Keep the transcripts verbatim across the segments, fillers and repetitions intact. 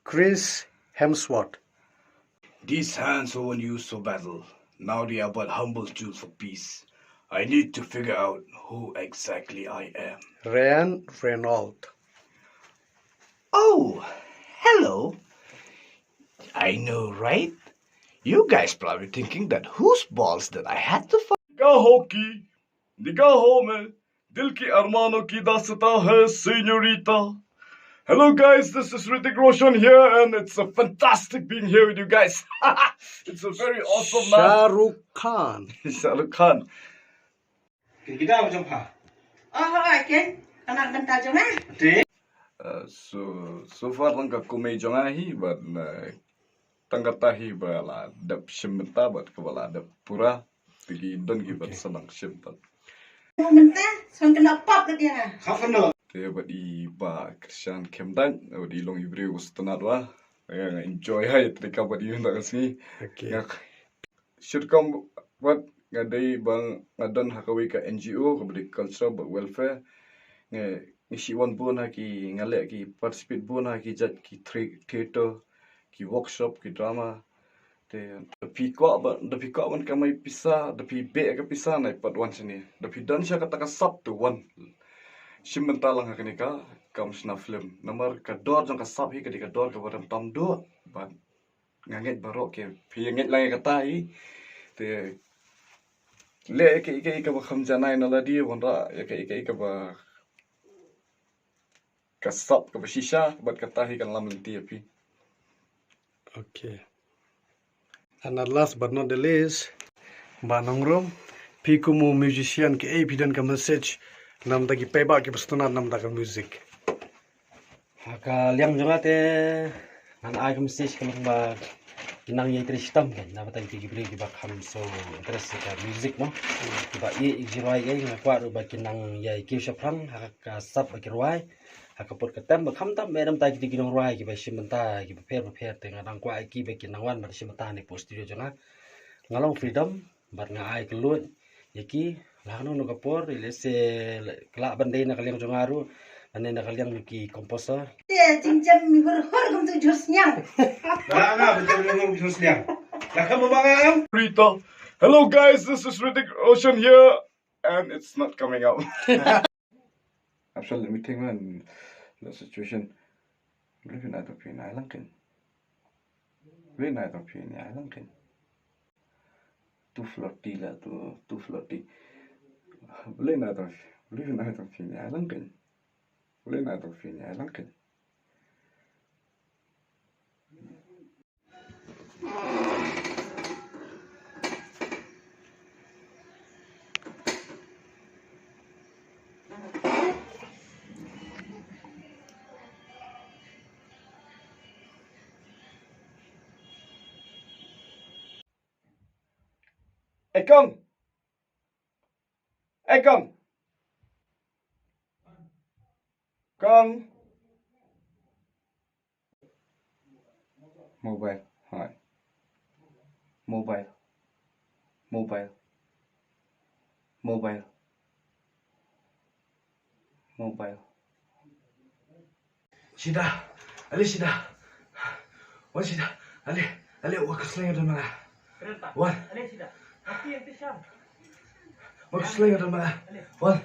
Chris Hemsworth. These hands were once used for battle. Now they are but humble tools for peace. I need to figure out who exactly I am. Ryan Reynolds. Oh, hello. I know, right? You guys probably thinking that whose balls that I had to fight. Nigaho ki, nigaho mein, dil ki armanon ki daastan hai, señorita. Hello guys, this is Hrithik Roshan here, and it's a fantastic being here with you guys. It's a very awesome night. Shah Rukh Khan. Shah Rukh Khan. Kin kida ba jong pha. Oh, oh, I can. Kana bynta jong nga. Te. Uh, so, so far lang ka kumne jong nga hi, but uh, tang kata hi ba la dep shim bynta, but kaba la dep pura. Te ki don ki ban Okay. sa nang shim pat. Mynta, son kena pap ka dia. Khap kena. Te bad i ba Christian Khemdang, bad i long i briew u sngewtynnat wa. Nga enjoy ha ïa trei ka bad i mynta ka sngi. Okay. Nga shit kam bad nga dei ba nga don ha kawei ka N G O kaba dei culture bad welfare. Nga, nga shu wan bun ha ki, nga leh ki participate bun ha ki jait ki thre-, theater, ki workshop, ki drama. Te da phi kwah ba, da phi kwah ban kamai pisa, da phi beh ka pisa, nai pat wan shane. Da phi don sha kata ka sap, to wan shim bynta lang ha kane ka kam shna film. Namar ka dor jong ka sap hi ka dei ka dor kaba rem tam duh. Bad nga ngeit baroh ki phi ngeit lang ïa kata hi. Te leh ïa kaei kaei kaba kham janai na lade, wanrah ïa kaei kaei kaba ka sap kaba shisha, bad kata hi kan lam lynti ïa phi. Okay. And at last but not the least, Bah Nongrum, phi kum u musician, kaei phi don ka message na bynta ki paidbah kiba sngewtynnat na bynta ka music? Ha ka liang jong nga te ngan ai ka message ka long ba kin nang ïai trei shitom, na bynta ki briew kiba kham shu interest ha ka music mo. Kiba ïeit ïa ki jingrwai, nga kwah ruh ba kin nang ïai kiew shaphrang ha ka sap ba ki rwai. Ha ka pud ka tem ba khamtam, eh, na bynta kito ki nongrwai kiba shim bynta kiba pher ba pher, te nga dang kwah ïa ki ba kin nang wan bad shim bynta hangne hapoh studio jong nga. Nga long Freedom bad nga ai kylluid ïa ki, la kano kano ka por, lehse ka lah ban dei na ka liang jong nga ruh, ban dei na ka liang jong ki composer. Te jingjam mi hur hur kum tu jhur sniang. Ba nga ba jam mi hur jhur sniang. La ka ba nga am. Rita. Hello guys, this is Hrithik Roshan here, and it's not coming up. Absolutely, let me think, man. The situation. Believe in other pain, I lang kin. Believe in other pain, I lang kin. Too flirty la, too, too flirty. Believe in other, believe in other pain, I lang kin. Believe in other pain, I lang kin. Ekong. Ekong. Kong. Mobile. Hai. Mobile. Mobile. Mobile. Mobile. Shida. Ali shida. Wan shida. Ali. Ali, wa ka sleng don mana. Wan. Wa ka sleng don mana. Wan.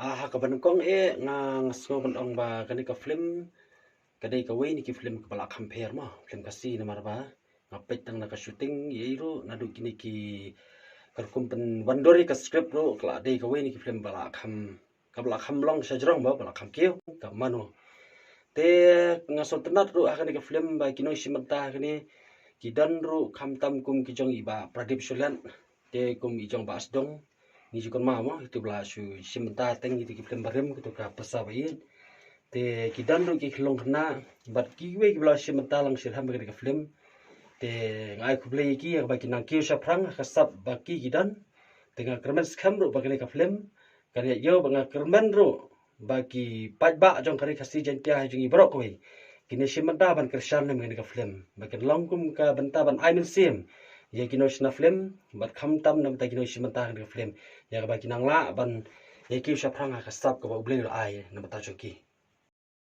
Ah, ha kaba nyngkong eh nga, nga sngew ban ong ba kane ka film ka dei kawei na ki film kaba la kham pher mo, film Khasi, namar ba nga peit tang na ka shooting ïa i ruh, naduh kine ki, ka rukom pynwandur ïa ka script ruh ka la dei kawei na ki film ba la kham, kaba la kham long sha jrong ba, ba la kham kiew ka mano. Te nga sngewtynnat ruh ha kane ka film ba ki nongshim bynta ha kane ki don ruh khamtam kum ki jong i Bah Pradip Shuliat, te kum i jong Bah Sdong, ngi ju kynmaw mo, kito ba la shu shim bynta teng kito ki film barim, kito ka pyrsa ba ïeit. Te ki don ruh ki khyllung khynnah bad kiwei kiba la shim bynta lang shitrhem ha kane ka film. Te nga ai khublei ïa ki ïa kaba ki nang kiew shaphrang ha ka sap ba ki, ki don. Te nga kyrmen skhem ruh ba kane ka film kan ïa ïoh, ba nga kyrmen ruh ba ki paidbah jong ka Ri Khasi Jaiñtia jong ngi baroh kawei kin ïa shim bynta ban kyrshan ïa kane ka film, ba kin long kum ka bynta ban ai mynsiem ïa ki nongshna film, bad khamtam na bynta ki nongshim bynta ha kane ka film, ïa kaba kin nang lah ban ïa kiew shaphrang ha ka sap kaba U Blei u la ai na bynta jong ki.